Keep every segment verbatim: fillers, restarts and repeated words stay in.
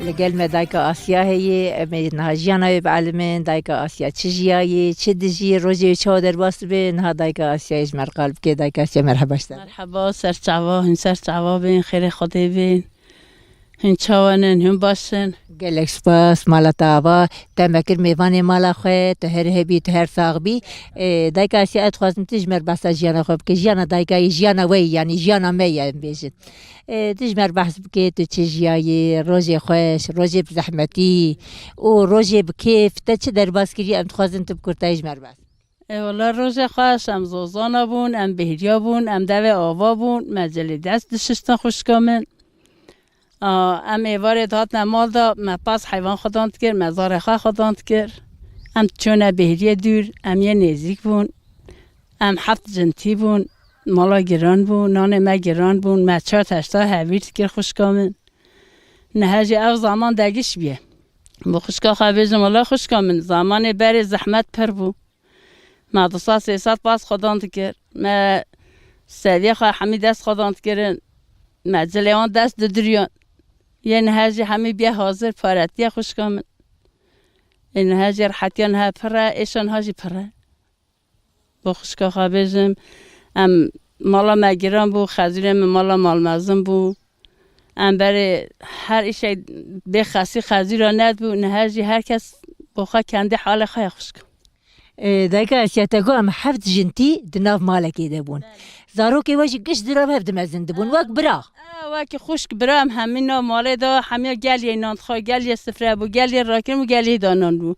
Li gel me dayka Asya heye, em ê niha jiyana wê bielimin, dayka Asya çi jiyayê, çi dijî, rojê wê çawa derbas dibe, niha dayka Asyayê ji me re qal bike, dayka Asya merheba ji te. Merheba, ser çava, hûn ser çava bin, xêrê Xwedê bin. Hûn çawa nin, hûn baş in? Gelek spas, mala te ava, te me kir mêvanê mala xwe, tu her hebî, tu her sax bî. Ê, dayka Asya, ez dixwazim tu ji me re behsa jiyana xwe bike, jiyana dayka yî, jiyana we yî, yanî jiyana me ye, em bêjin. Ê, tu ji me re behs bike, tu çi jiyayê, rojê xweş, rojê bi zehmetî û rojê bi kêf, te çi derbas kiriye, em dixwazin tu bi kurtayî ji me re behs. Ê, wela rojê xweş, em zozana bûn, em bêhriya bûn, em devê ava bûn, me cilê dest dişiştin xwişka min. A, em êvarê dihatine mal de, me pas heywan xwedan dikir, me zarê xwe xwedan dikir. Em çûne bêhriyê dûr, em yê nêzîk bûn. Em heft cintî bûn, mala giran bû, nanê me giran bûn, me çar teşta hevîr dikir xwişka min. Niha jî ev zaman degiş bûye. Bi xwişka xwe bêjim, wela xwişka min, zamanê berê zehmet pir bû. Me du sed sê sed pas xwedan dikir. Me seviya xwe hemî dest xwedan dikirin. Me cilê wan dest didiriyan. Yê niha jî hemî bûye hazir, paretiye xwişka min. Ê niha jî rehetiya niha pir e, êşa niha jî pir e. Bo xwişka xwe bêjim, em mala me giran bû, xezûrê min mala malmezin bû. Em berê her îşek bê xesî xezûra nedibû, niha jî her kes bo xwe kendi halê xwe ya xwişka. Ê, dayka Esya, te got em heft jintî di nav malekê de bûn. Belê. Zarokê we jî giş di nav hev de mezin dibûn, wek bira. Ê, wekî xwişk bira em hemî nav malê de, hemiya gel yê nan dixwar, gel yê sifre bû, gel yê rakirin bû, gel yê danan bû.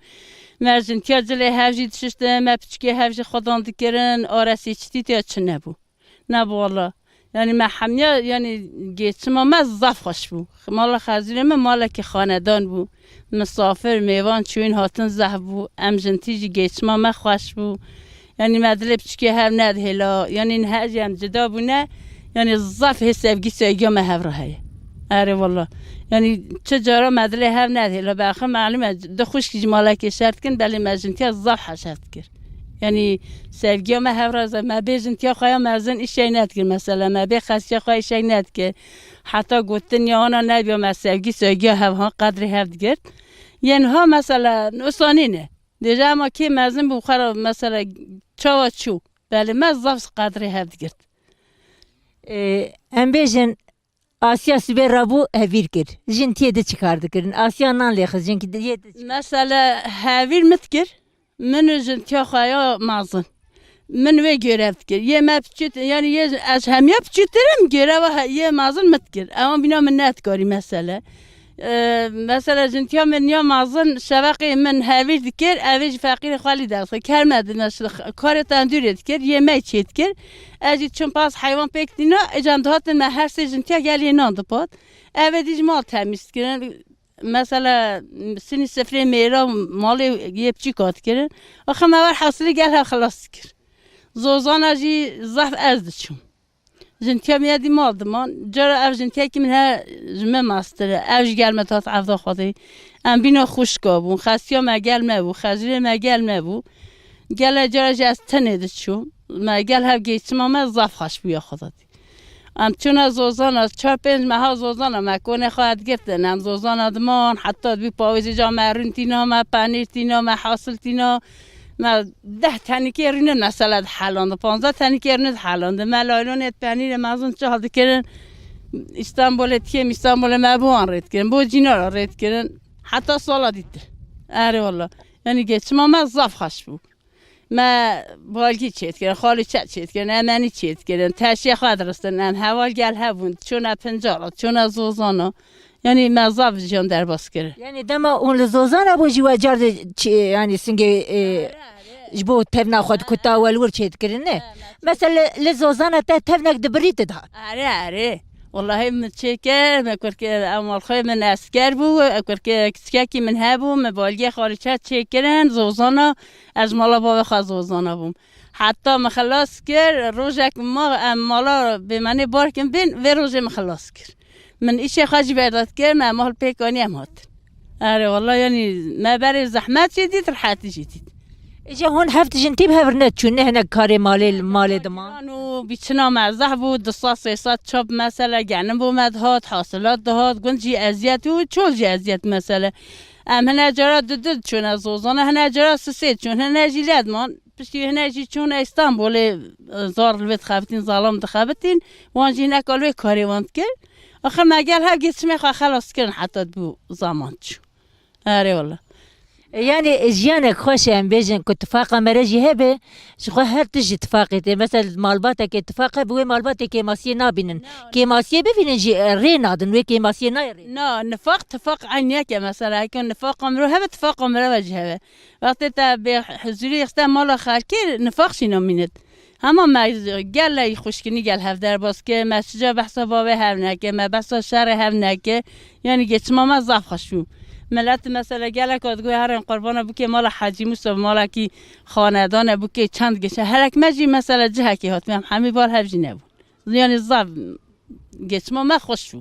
Me jintiya cilê hev jî dişiştin, me piçikê hev jî xwedan dikirin, aresî çitî tê çi nebû. Nebû wala. Yanî me hemiya, yanî geçima me zaf xweş bû. Mala xezûrê me malekî xanedan bû. Misafir, mêvan çûyîn hatin zehf bû. Em jintî jî geçima me xweş bû. Yanî me dilê piçikê hev nedihêla. Yanî niha jî em cida bûne. Yanî zaf hê sevgî sevgiya me hev re heye. Erê wala. Yanî çi cara me dilê hev nedihêla. Bi axir melûm e, du xwişk jî malekê şer dikin, belê me jintiya zaf heşef dikir. Yanî sevgiya me hev re ze-, me bê jintiya xwe ya mezin îşek nedikir mesela, me bê xesiya xwe îşek nedikir. Heta gotin ya wana nebiya me sevgî, sevgiya hev ha qedrê hev digirt. Yên ha mesela nusanî ne. Dêje ema kê mezin bû xwe re mesela çawa çû. Belê me zaf qedrê hev digirt. Ê, em bêjin Asya sibê rabû hevîr kir. Jin tiyê di çi kar dikirin? Asya nan lê xist, jin ki di yê di çi kar? Mesela hevîr min dikir, min û jin tiya xwe ya mezin. Min wê görev dikir. Yê me piçût, yanî yê ez hemiya piçûtir im, göreva he-, yê mezin min dikir. Ewan bîna min nedikarî mesele. Ee, mesela jin tiya min ya mezin şeveqê min hevîr dikir, evê jî feqîrê xwe lî derdixir. Kerme dime şi-, karê tendûrê dikir, yê me çê dikir. Ez jî çim pas heywan pêk dîna, êcan dihatin me her sê jintiya gel yê nan dipat. Ev ê dî ji mal temîz dikirin. Mesela sinî sifrê mêra malê yê piçîka dikirin. Axir me wer hesilî gel hev xilas dikir. Zozana jî zaf ez diçûm. Jintiya min ya dî mal diman. Cara ev jintiyekî min he ji min mastir e. Ev ji gel me dihat evda Xwedê. Em bîna xwişka bûn. Xesiya me gel me bû. Xezûrê me gel me bû. Gele cara jî ez tenê diçûm. Me gel hev geçima me zaf xweş bû ya Xweda dî. Em çûne zozana, çar pênc meha zozana me konê xwe digirtin. Em zozana diman, heta dibî pawêzê ca me rûn tîna, me penîr tîna, me hasil tîna. Me deh tenîkê rûnê mesela dihelandi, panzdeh tenîkê rûnê dihelandi. Me laylonê penîrê mezin çal dikirin. Îstanbulê dikêm, Îstanbulê me bo wan rê dikirin, bo cînara rê dikirin. Heta sala dîtir. Erê wala. Yanî geçima me zaf xweş bû. Me balgî çêdikirin, xalîçe çêdikirin, emenî çêdikirin, teşiya xwe diristin, em heval gel hebûn, çûne Pincala, çûne Zozana. Yanî me zaf jiyan derbas kir. Yanî dema hûn li Zozana bûn jî we car de çi, yanî singê, e, ji bo tevna xwe dikuta we li wir çêdikirin, ne? Mesela li Zozana te tevnek dibirî tu dihat? Erê, erê. Wellahî min çêkir, me kurkê emal xwe min esker bû, kurkê kiçikekî min hebû, me balgê xalîçe çêkirin, Zozana, ez ji mala bavê xwe Zozana bûm. Heta me xilas kir, rojek ma, em mala bêmenê barkin bên, vê rojê me xilas kir. Min îşê xwe jî berda dikir, me mal pêk anî em hatin. Erê, wela yanî me berê zehmet jî dît, rehetî jî dît. Îca hûn heft jin tî bi hev re neçûn, ne hinek karê malê, malê diman? Û biçina me zehf bû, du sed sê sed çap mesele genim bû me dihat, hasilat dihat, gund jî eziyet û çol jî eziyet mesele. Em hine cara du du diçûne zozana, hine cara sisê diçûn, hine jî lê diman. Piştî hine jî çûne Îstanbulê, e, zar li wê dixebitîn, zalam dixebitîn. Wan jî hinek al wê karê wan dikir. Axir me gel hev geçimê xwe xelas kirin heta dibû zaman çû. Erê wala. E, yani, e, jiyanek xweş e, em bêjin ku tifaqa me re jî hebe, ji xwe her tişt ji tifaqê tê. Mesela malbatekê tifaq hebe, wê malbatê kêmasiyê nabînin. Na. Kêmasiyê bibînin jî, e, rê nadin, wê kêmasiyê nayê rê. Na, nifaq, tifaq eyniyek e mesela. Heke nifaqa mirov hebe, tifaqa mirov jî hebe. Wextê te bê huzurî xiste mala xelkê, nifaq jî namînit. Hema me gelek xwişkinî gel hev derbas kir, me çica behsa bavê hev nekir, me behsa şerê hev nekir. Yanî geçima me zaf xweş bû. Milet mesela gelek hat got herin qurbana bûkê mala Hecî Mûsa, malekî xanedane bûkê çend geçe. Herek me jî mesela cihekê hat, em hemî bar hev jî nebû. Yanî zaf geçima me xweş bû.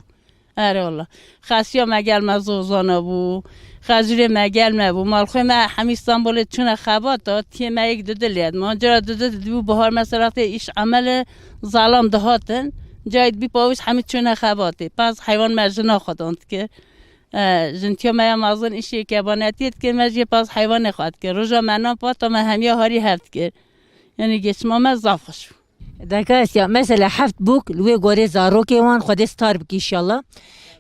Erê wala. Xesiya me gel me zozana bû. Xezûrê me gel me bû. Malxwê me hemî Stenbolê çûne xebata. Tiyê me yek didilê. Ma cara didi dibû bihar mesela tê îş emele zalam dihatin. Cayê dibî pawîz hemî çûne xebatê. Pez heywan me jina xwe dan dikir. E, jintiya me ya mezin îşê kebanetiyê dikir. Me jê pez heywanê xwe dikir. Roja me nan pata me hemiya harî hev dikir. Yanî geçima me zaf xweş bû. Dayka Esya, mesela heft bûk li wê gorê zarokê wan Xwedê star bike înşallah.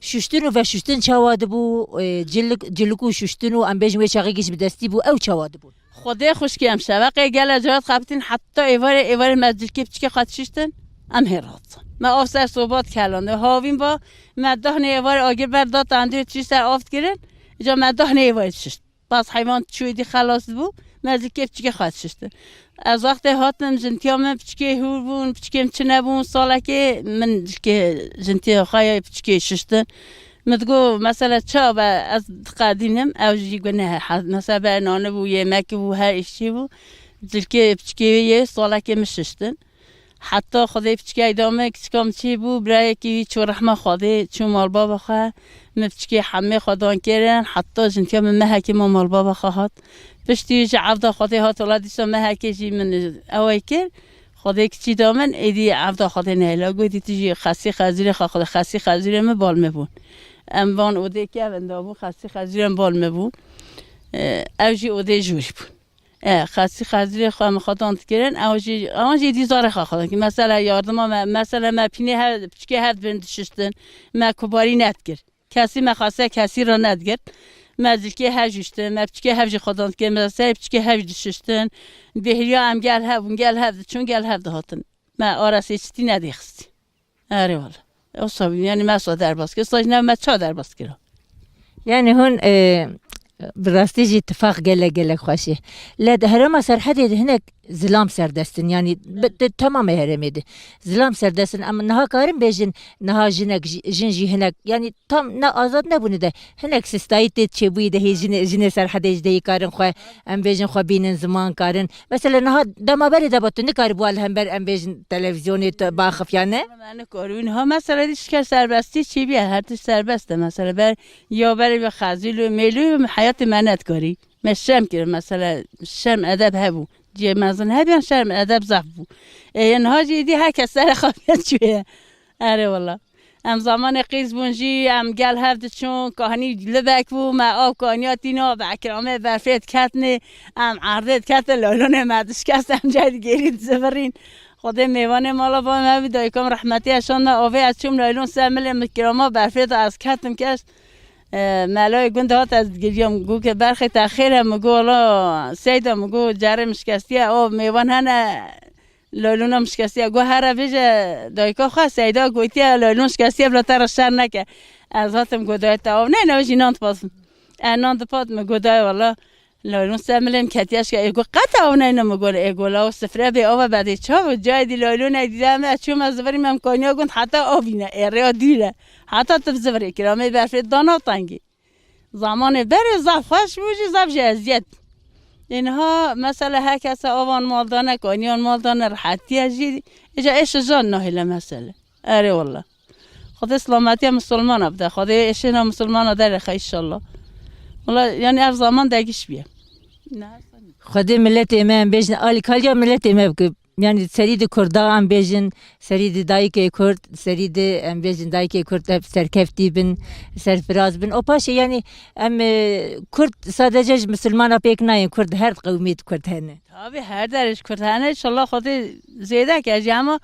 Şuştin û veşuştin çawa dibû, e, cilik, cilik û şuştin û em bêjin wê çaxê giş bi destî bû, ew çawa dibûn? Xwedê xwişkê em şeveqê gele carat xebitîn heta êvarê, êvarê me cilkê piçikê xwe dişiştin, em hê ratin. Me av ser soba dikelandê, havîn ba, me dahnê êvarê agir ber da tendê çî ser av dikirin, îca me dahnê êvarê dişişt. Baz heywan çûyî dî xelas dibû, me zikê piçikê xwe dişiştin. Ez wextê hatim, jintiya min piçikê hûr bûn, piçikê min çi nebûn, salekê min zikê jintiya xwe ya piçikê şiştin. Min digot, mesela, ça be ez diqedînim, ew jî got, ne, he-, mesela, ber nane bû, yemek bû, her îşçî bû. Cilkê piçikê wê yê salekê min şiştin. Heta Xwedê piçikê eyda min, kiçika min çê bû, birayekî wî çû rehma Xwedê, çû malbava xwe, min piçikê hemê xwe dan kirin, heta jintiya min mehekê ma malbava xwe hat. Piştî ji evda Xwedê hat, wela dîsa mehekê jî min ew ê kir, Xwedê kiçî da min, êdî evda Xwedê nehêla, gotî tu jî xesî xezûrê xwe, Xwedê xesî xezûrê min bal min bûn. Em van odê kevin da bû, xesî xezûrê min bal min bû. E, ew jî odê jûrî bûn. E, xesî xezîrê xwe min xwe dan dikirin, ew jî, ewan jî dî zarê xwe xwe dan. Mesela yardima me, mesela me pînê hev, piçikê hev dibin dişiştin, me kubarî nedikir. Kesî me xase kesî re nedigirt. Me zilkê hev jiştin, me piçikê hev jî xwe dan dikirin, me serê piçikê hev jî dişiştin. Bêhriya em gel hev bûn, gel hev diçûn, gel hev dihatin. Me arasê çitî nedêxistî. Erê wele. Wisa bû, yanî me wisa derbas kir. Wisa jî ne me ça derbas kira. Yanî hûn, e, bi rastî jî tifaq gelek gelek xweş e. Lê di herêma Serhedê de hinek zilam serdest in. Yanî bi, di temamê herêmê de zilam serdest in. Em niha karin bêjin, niha jinek jî, jin jî hinek, yanî tam ne azad nebûne de hinek sistayî tê çêbûyî de hê jinê, jinê Serhedê ji deyî karin xwe, em bêjin, xwe bînin, ziman karin. Mesela niha dema berê de ba tu nikaribû li hember, em bêjin, televîzyonê tu baxif ya ne? Me nikaribû. Niha mesela dî şikar serbestî çêbûye, her tişt serbest e mesela. Ber ya berê ve xezîl û mêlû heyatê me nedikarî. Me şerm kir mesela, şerm edeb hebû. Cihê mezin hebiyan şerm edeb zaf bû. E, niha jî dî her kes serê xwe pê çûye. Erê wela. Em zamanê qîz bûn jî, em gel hev diçûn, kahnî libek bû, me av kaniya tîna, bi ekramê berfê diketinê, em erdê diketin, laylonê me dişkest, em cay digêrîn, dizivirîn. Xwedê mêvanê mala va me bî, dayika min rehmetî ye, şand me avê, ez çûm laylon ser milê min kirama berfê de, ez ketim keşt. E, melayê gund hat, ez digiriyam, got ke berxê te xêr e, min got, wela Seyda, min got, cerê min şikestiye, o mêvan hene, Laylona min şikestiye. Got, here bêje dayika xwe, Seyda gotiye, laylon şikestiye, bila te re şer neke. Ez hatim, got, dayê te av neyne, jî nan dipat. E, nan dipat, min got, dayê wela laylon ser milê min ketiye şike. E, got, qet av neyne, min got, e, got, law sifre bê ava bedê çav, cayê dî laylonê dî de me çûme zivirî me kaniya gund heta avîne, e, rêya dûr e. Heta tu zivirê kiramê berfê dana tengî. Zamanê berê zaf xweş bû jî, zaf jî eziyet. Ê niha mesela her kese avan mal dane, kaniyan mal dane, rehetiye jî. Îca êşe jan nahêle mesele. Erê wela. Xwedê silametiya misilmana bide. Xwedê êşêna misilmana derêxe înşallah. Wela, yanî ev zaman degiş bûye. Ne? Xwedê miletê me em bêjin, alîkariya miletê me bike. Yani serî di Kurda em bêjin, serî di dayikê Kurd, serî di em bêjin dayikê Kurd hep serkeftî bin, serfiraz bin. O paşê yani em, e, Kurd sadece ji Misilmana pêk nayên, Kurd her qewmê di Kurd hene. Tabii her derê ji Kurd hene, inşallah Xwedê zêde ke jî ama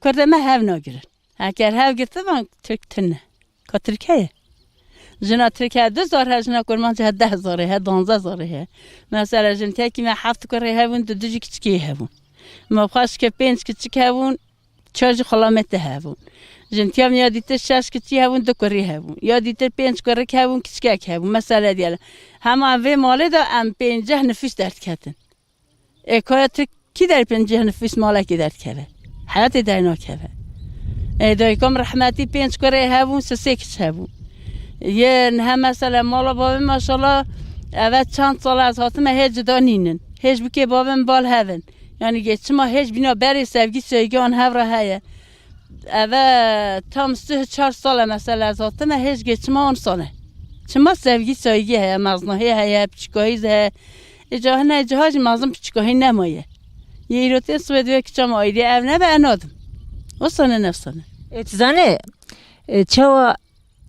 Kurdê me hev nagirin. Heker hev girtiban Tirk tune. Ka Tirk heye. Jina Tirk he du zar he, jina Kurmancî he deh zarê he, danzdeh zarê he. Mesela jintekî me heft kurê hebûn, du du jî kiçikê hebûn. Me xweş ke pênc kiçik hebûn, çar jî xelamê te hebûn. Jintiya min ya dîtir şeş kiçî hebûn, du kurî hebûn. Ya dîtir pênc kurik hebûn, kiçikek hebûn. Mesela diyelim. Hema vê malê de em pênceh nifûs derdiketin. Ê kaya tu kî der pêncî nifûs malekî derdikeve? Heyatê dernakeve. Ê dayika min rehmetî pênc kurê hebûn, sisê kiç hebûn. Yê niha mesela mala bavê maşallah, eve çend sal ez hatime hê cida nînin. Hêj bikê bavê min bal hevin. Yani geçima hêj bîna berê sevgî sevgî an hev re heye. Eve tam sih çar sal e mesela ez hatime, hêj geçima an sal e. Çima sevgî saygî heye, meznahî heye, piçikahî heye. Îca hine cihajî mezin piçikahî nemaye. Yê îro tên sibê divê kiça me aîdî ev nebe, e nadim. O sane nefsane. E, tu zanî, e, çawa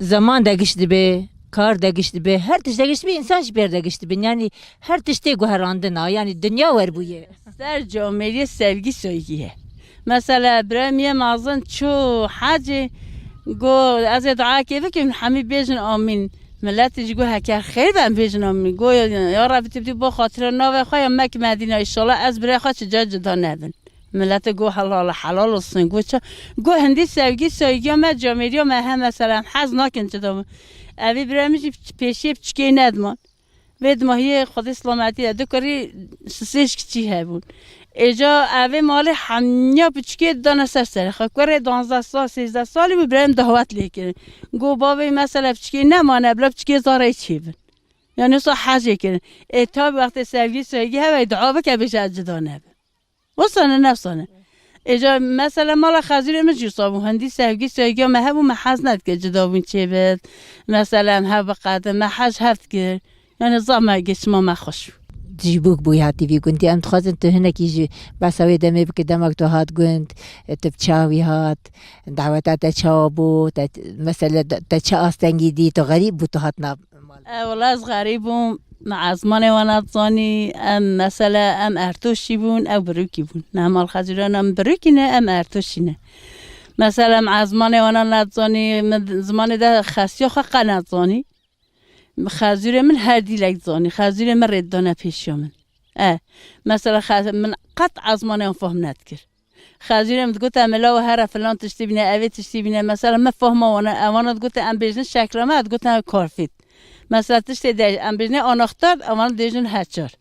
zeman degiş dibe, kar degiş dibe, her tişt degiş dibe, însan jî pêr degiş dibin. Yani her tiştê guherandin a, yani dinya werbûye. Ser camêriyê sevgî saygî ye. Mesela birayê min yê mezin çû hecê, got, ez ê duayekê bikim, hemî bêjin amîn. Miletê jî got, heker xêr be, em bêjin amîn. Got, ya Rebî, tu bidî bo xatira navê xwe ya Mek Medîna, înşallah ez birayê xwe çi ca cida nebin. Miletê got, helal, helal olsun. Got, ça-, got, hindî sevgî, saygîya me, camêriya me heye, mesela, em hez nakin cida bin. Evî birayê min jî pêşiyê piçikê nediman. Vê dimahiyê Xwedê silametî de du kurî sisê ji kiçî hebûn. Êca evê malê hemiya piçikê dana ser serê xwe. Kurê duwazdeh sal, sêzdeh salî bû, birayê min dawet lê kirin. Got, bavê, mesela piçikê nemane, bila piçikê zarê çêbin. Yani wisa hecê kirin. Ê tabî wextê sevgî, saygî hebe, dua bike, bêje ez cida nebim. Wisa ne, nefsa ne. Êca mesela mala Xezûrê min jî wisa bû. Hindî sevgî, saygîya me hebû, me hez nedikir cida bûn çêbit. Mesela em hev biqedin, me hej hev dikir. Yani zaf me geçima me xweş bû. Ji bûk bû hatî vî gundî. Em dixwazin tu hinekî jî behsa wê demê bike, demek tu hat gund, e, tu bi çawa wî hat, daweta te çawa bû, te, mesela te çi astengî dî, tu xerîb bû, tu hat nav. E, wela ez xerîb bûm, me ezmanê wan nedizanî, em, mesele, em Ertoşî bûn, ew Birûkî bûn. Ne mal Xezûran em Birûkî ne, em Ertoşî ne. Mesele, em ezmanê wan nedizanî, min zimanê de xesiya xwe qe nedizanî. Xezûrê min her dîlek dizanî, Xezûrê min rê didane pêşiya min. E, mesele, xe-, min qet ezmanê wan fehm nedikir. Xezûrê min digote, em ê lawa here filan tiştî bîne, evê tiştî bîne. Mesela min fehma wana, ewana digote, em bêjin şekla me, digote, em karfît. Mesela tiştê de, em bêjin anaxtar, ewana dêjin heçar.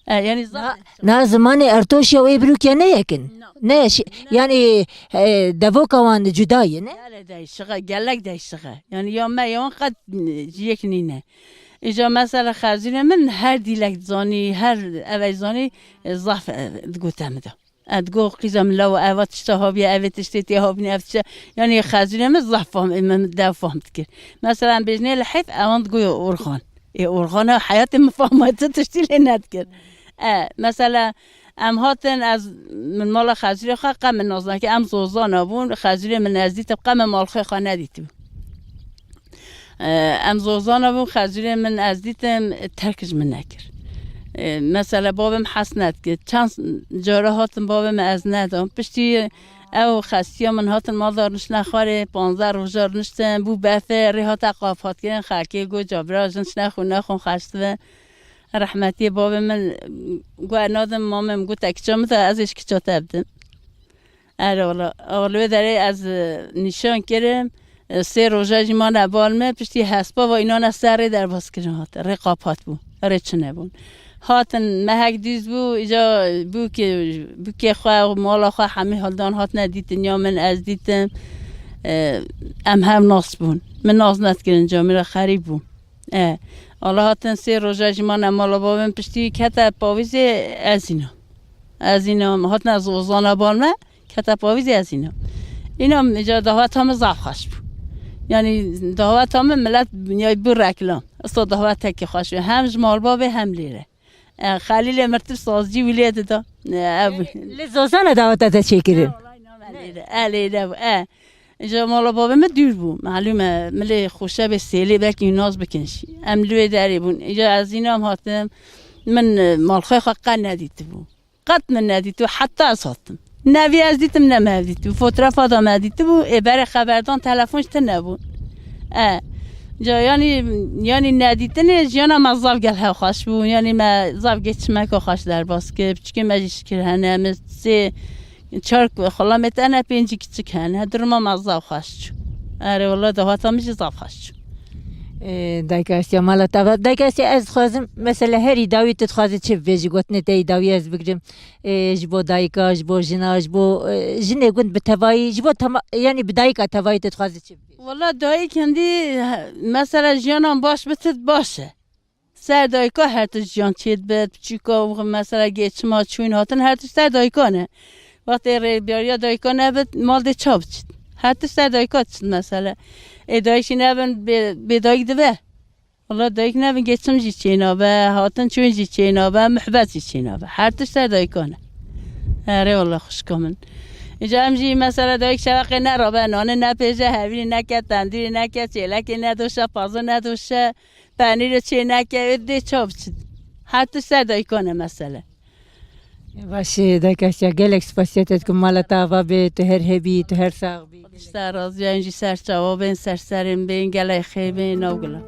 E, yani Na, zaf na zimanê Ertoşya wê Birûkya ne yekin. Na. Ne, şi-, Na. yani, e, devoka wan cuda ye, ne? Gelek değişik e, gelek değişik e. Yani ya me, ya wan qet, e, yek nîne. Îca mesela Xezûrê min her dîlek zanî, her evey zanî, e, zaf, e, digote min de. Ez digo, qîza min lawa, eva tişta habiye, evê tiştê tê habîne, ev tişta, yani Xezûrê min zaf fam, min dev fam dikir. Mesela em bêjinê lihif, ewan digo orxan. Ê orxana heyatê min fama tu tiştî lê nedikir. E, mesela em hatin, ez, min mala Xezûrê xwe qe min nas nake, em zozana bûn, Xezûrê min ez dîtim, qe min malxê xwe nedîtibû. E, em zozana bûn, Xezûrê min ez dîtim, terk ji min nekir. E, mesela bavê min hes nedikir. Çend cara hatin bavê min ez nedam. Piştî ew xestiya min hatin mal de rûniştine xwarê, panzdeh roja rûniştin, bû befê, rê hate qafatkirin, xelkê got, cabira jin çi nexwin, nexwin xeş dibe. Rehmetiyê bavê min got, ez nadim, mamê min got, te kiça min de, ez ê ji kiça te bidim. Ere wala, wala wê derê ez, e, nîşan kirim, e, sê roja jî mane bal me, piştî hespa va înan ez ser rê derbas kirin hat, rê qapat bû, rê çine bûn. Hatin mehek dîz bû, îca bûkê, bûkê xwe, mala xwe hemî hildan hatine dîtin, ya min ez dîtim, e, em hev nas bûn. Min nas nedikirin, camîra xerîb bû. E, Allah hatin sê roja jî mane mala bavê min piştî kete pavîzê ez îna. Ez îna, hatin ez ozana bal me, kete pavîzê ez îna. Îna îca daweta min zaf xweş bû. Yani daweta min milet ya bû reklam. Ista dawetekî xweş bû. Hem ji malbavê hem lêre. E, Xelîlê mirtib sazcî wî lê dida. E, ev. Li Zozana daweta te çêkirin. Elê de, elê de bû. E. Ji mala babê min dûr bû. Malûm e, min lê xweşe bê sêlê belkî nas bikin jî. Em li wê derê bûn. Îca ez îna em hatim. Min e, malxwê xwe qet nedîtibû. Qet min nedîtibû. Heta ez hatim. Ne vî ez dîtim ne me ev dîtibû. Fotografa da me dîtibû. Ê berê xeberdan telefon ji tine bû. E. Ca yanî, yanî nedîtinê jiyana me zaf gel hev xweş bû. Yanî me zaf geçimeka xweş derbas kir. Piçikê me jî şikir hene. Me sê Çar xulamê te ne pêncî kiçik hene. Duruma me zaf xweş çû. Erê wala dahata min jî zaf xweş çû. Dayka Asiya mala te ava. Dayka Asiya ez dixwazim mesela herî dawî tu dixwazî çi bibêjî, gotinê te yî dawî ez bigrim. Ê, ji bo dayika, ji bo jina, ji bo e, jinê gund bi tevayî, ji bo tema, yanî bi dayika tevayî tu dixwazî çi bibêjî? Wala dayik hindî he- mesela jiyanan baş bitit baş e. Ser dayika her tişt jiyan çêdibit, piçûka û mesela geçima çûn hatin her tişt ser dayika ne. Wextê rêbiyariya dayika nebit, mal dê ça biçit. Her tişt ser dayika diçit mesele. Ê dayik jî nebin bê, bê dayik dibe. Wala dayik nebin geçim jî çênabe, hatin çûn jî çênabe, muhbet jî çênabe. Her tişt ser dayika ne. Erê wala xwişka min. Îca em jî mesela dayik şeveqê nerabe, nanê nepêje, hevîrî neke, tendûrî neke, çêlekê nedoşe, pazo nedoşe. Penîrê çê neke, dê ça biçin. Her tişt ser dayika ne mesele. Baş e, dayka Asiya, gelek spasiya te dikim, mala te ava be, tu her hebî, tu her sax bî. Xwedî ji te razî be, em jî ser çawa bên, ser serên bên, gelek xêr bên, nav gula.